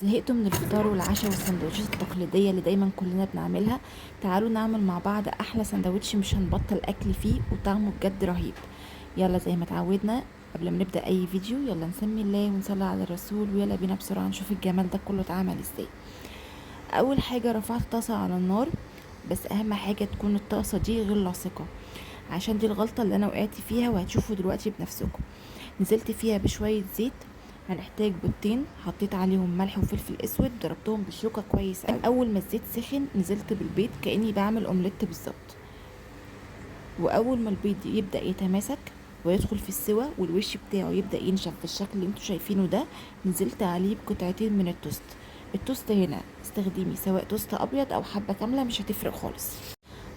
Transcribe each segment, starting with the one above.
زهقتوا من الفطار والعشاء والسندوتشات التقليدية اللي دايما كلنا بنعملها؟ تعالوا نعمل مع بعض احلى سندوتش مش هنبطل اكل فيه وطعمه بجد رهيب. يلا زي ما اتعودنا قبل ما نبدأ اي فيديو يلا نسمي الله ونصلي على الرسول، ويلا بينا بسرعة نشوف الجمال ده كله اتعمل ازاي. اول حاجة رفعت طاسة على النار، بس اهم حاجة تكون الطاسة دي غير لاصقة عشان دي الغلطة اللي انا وقعت فيها وهتشوفوا دلوقتي بنفسكم. نزلت فيها بشوية زيت، هنحتاج بيضتين حطيت عليهم ملح وفلفل اسود، ضربتهم بالشوكة كويس قوي. اول ما الزيت سخن نزلت بالبيض كأني بعمل اومليت بالظبط، واول ما البيض يبدأ يتماسك ويدخل في السوا والوش بتاعه يبدأ ينشف بالشكل اللي انتوا شايفينه ده، نزلت عليه بقطعتين من التوست. التوست هنا استخدمي سواء توست ابيض او حبة كاملة مش هتفرق خالص.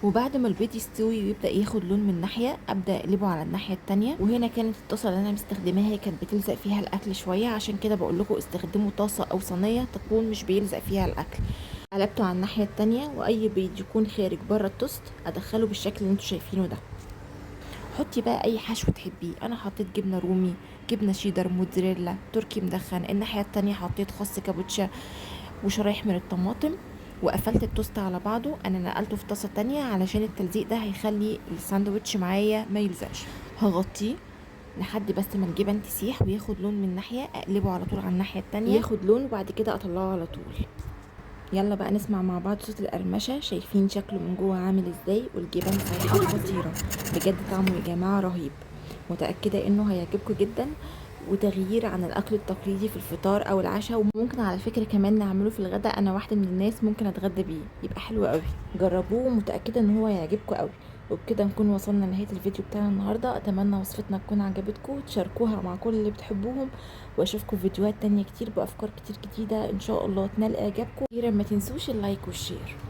وبعد ما البيض يستوي ويبدأ ياخد لون من ناحية ابدأ اقلبه على الناحية التانية. وهنا كانت الطاسة اللي انا مستخدماها هي كانت بتلزق فيها الاكل شوية، عشان كده بقول لكم استخدموا طاسة او صينية تكون مش بيلزق فيها الاكل. قلبته على الناحية التانية، واي بيض يكون خارج بره التوست ادخله بالشكل اللي انتوا شايفينه ده. حطي بقى اي حشو تحبيه، انا حطيت جبنة رومي، جبنة شيدر، موتزاريلا، تركي مدخن. الناحية التانية حطيت خس كابوتشا وشرايح من الطماطم، وقفلت التوست على بعضه. انا نقلته في طاسة تانية علشان التلزيق ده هيخلي الساندوتش معايا ما يلزقش. هغطيه لحد بس ما الجبن تسيح وياخد لون من ناحية، اقلبه على طول على الناحية التانية ياخد لون، وبعد كده اطلعه على طول. يلا بقى نسمع مع بعض صوت القرمشة، شايفين شكله من جوه عامل ازاي، والجبن سايحة خطيرة بجد، طعمه يا جماعة رهيب، متأكدة انه هيعجبكم جدا، وتغيير عن الاكل التقليدي في الفطار او العشاء. وممكن على فكرة كمان نعمله في الغداء، انا واحدة من الناس ممكن اتغدى بيه، يبقى حلو قوي. جربوه ومتأكدة ان هو هيعجبكم قوي. وبكده نكون وصلنا لنهاية الفيديو بتاعنا النهاردة. اتمنى وصفتنا تكون عجبتكم وتشاركوها مع كل اللي بتحبوهم، واشوفكم في فيديوهات تانية كتير بافكار كتير جديدة ان شاء الله تنال اعجابكم. اخيرا ما تنسوش ال like وال share.